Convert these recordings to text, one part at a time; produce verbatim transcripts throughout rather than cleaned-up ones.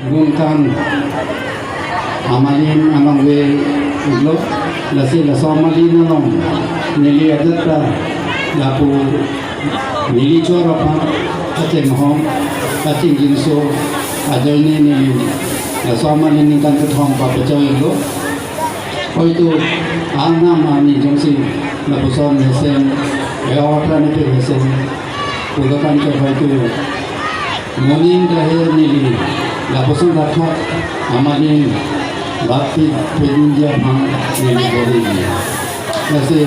Gunkan amalin along ve iklo, lasi laso amalin along neli ajat ta lapu neli chor aphan kachinghon kachingjinso ajoine neli laso amalin ningkan kethom papachoi iklo. Hoito anam ani jongsi lapuson hesem, e-order ni pe hesem, pulo tangte hoito moning kahe neli lapuson dakha amalin bapti pedinja phang neli bori ni. Lasi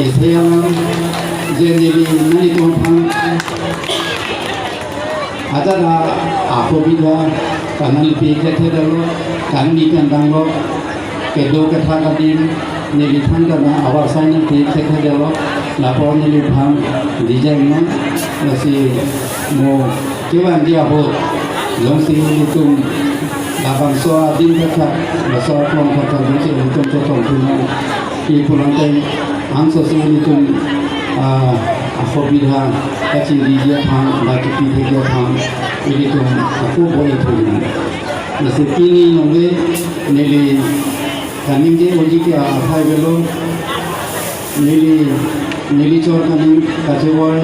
ese alam je neli nani tum phang ajat a-, asubidha, kanang lipi kethedetlo, kanang lipi andanglo, kedo kethak adim, neli thangta na avar sai nangpi kethedetlo, lapu neliphan design non, lasi mo kevangji ahut, jongsi ilitum labangso adim kethak, laso aklong kethak, jongsi ilitum chotong thunang, ipulangteng, angso si ilitum, ah, asubidha kachingri aphan, ba kipi thek aphan, ilitum ako bor-i thunang. Lasi pini nongle neli kaningje unji ke aphai avelo, neli, neli chor kaning kachevoi,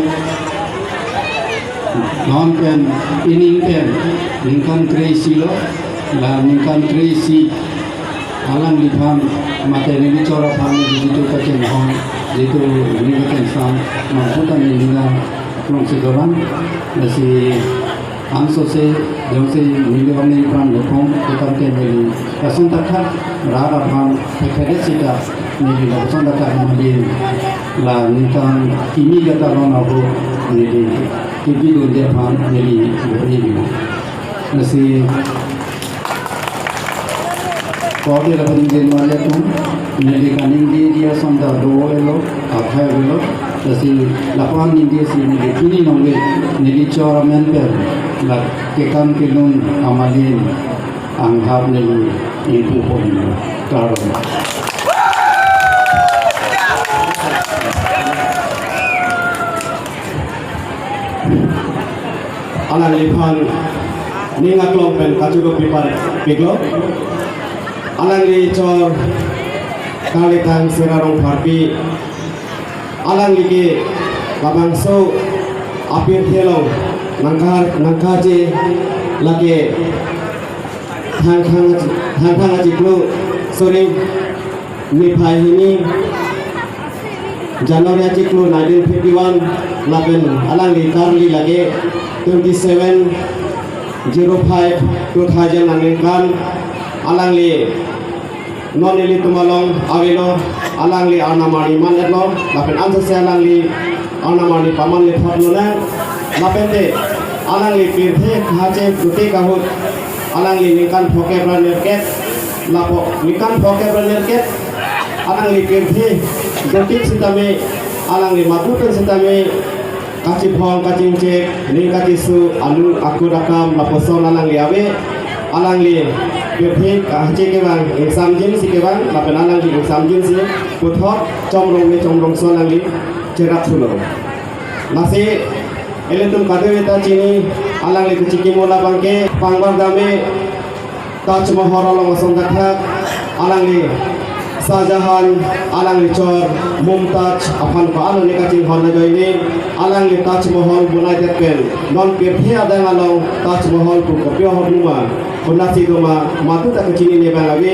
non pen, ining pen, ningkan kre-isi lo, la ningkan kre-isi alangliphan, mate neli chor aphan, jitu kachinghon, jitu ning kachingthang, mangkutan neli na, nongsi dolang, lasi angso se, jongsi neli hong neli pran lopong, ketam ke neli, lason takha, rat aphan, pekhedet sita, neli lason takha, neli, la ningkan kimi kata lo na ho, neli, kipi dunde aphan, neli, neli, lasi, Kode lapu ningje mali atum, neli kaningje dia sonda do avelo, aphai avelo, lasi lapu ningje si neli pini nongle, neli chor amen pen, la kekam kelun amalin, anghap neli ingpu pon, karo. Alangliphan ning aklong pen kachoro pipar piklo. Alangli chor Karlitang Sera Rongpharpi. Alangli ke labangso apirthe along nangkar nangkaje lake Thangthang Thangthang achiklo, sorry, niphai hini January achiklo nineteen fifty-one lapen alangli karli lake twenty-seven zero five two thousand aningkan. Alangli non ilitum along avelo, alangli arnam arni man-etlo lapen ansose alangli arnam arni paman le thot lo na, lapente alangli pirthe kahache dotik ahut alangli ningkan phokep ra nerkep, lapu ningkan phokep ra nerkep alangli pirthe dotik sitame, alangli madu pen sitame, kachiphong kachingchek, ning kachisu, alu akut akam lapuson alangli ave, alangli pirthe kahache kevang, ingsamjin si kevang, lapen alangli ingsamjin si puthot chomrong ni chomrongso alangli cherap thulo. Lasi ilitum kadokave ta chini, alangli kachikimo labang ke pangbar dame Taj Mahal along ason dakthak, alangli Shah Jahan, alangli chor Mumtaz aphan ko-an ne kachinghon ajoine, alangli Taj Mahal bonai det pen non pirthe adang along Taj Mahal pu kopi ahormu ma, konatsi do ma, madu ta kachinine abang ave.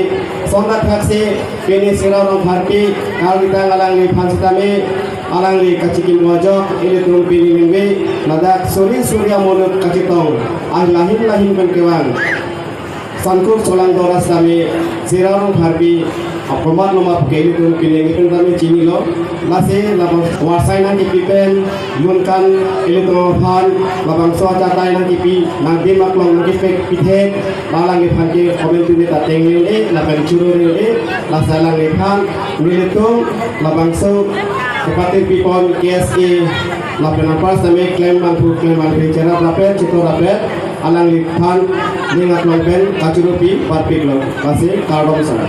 Son dakthak si pini Sera Rongpharpi Karlitang alangliphan sitame, alangli kachikimo ajok ilitum pini ningve, ladak suri suri amonit kachetong, ai lahin lahin pen kevang Sangkur Solang Dora sitame Sera Rongpharpi apromat noma pu ke ilitum pini ningve pen tame chinilo. Lasi labang varsai nangkipi pen, Gunkan ilitum aphan labangso achatai nangkipi, nangdim aklong nangkipek pithek, alangliphan ke komentu ni ta tengne, lapen choro ni, lasi alangliphan nelitum labangso kepatir pipon K S A, lapen apar sitame klem mangpu klem mangpi cherap rapet, chito rapet, alangliphan ning aklong pen kachoro pi parpiklo, lasi kardom sana.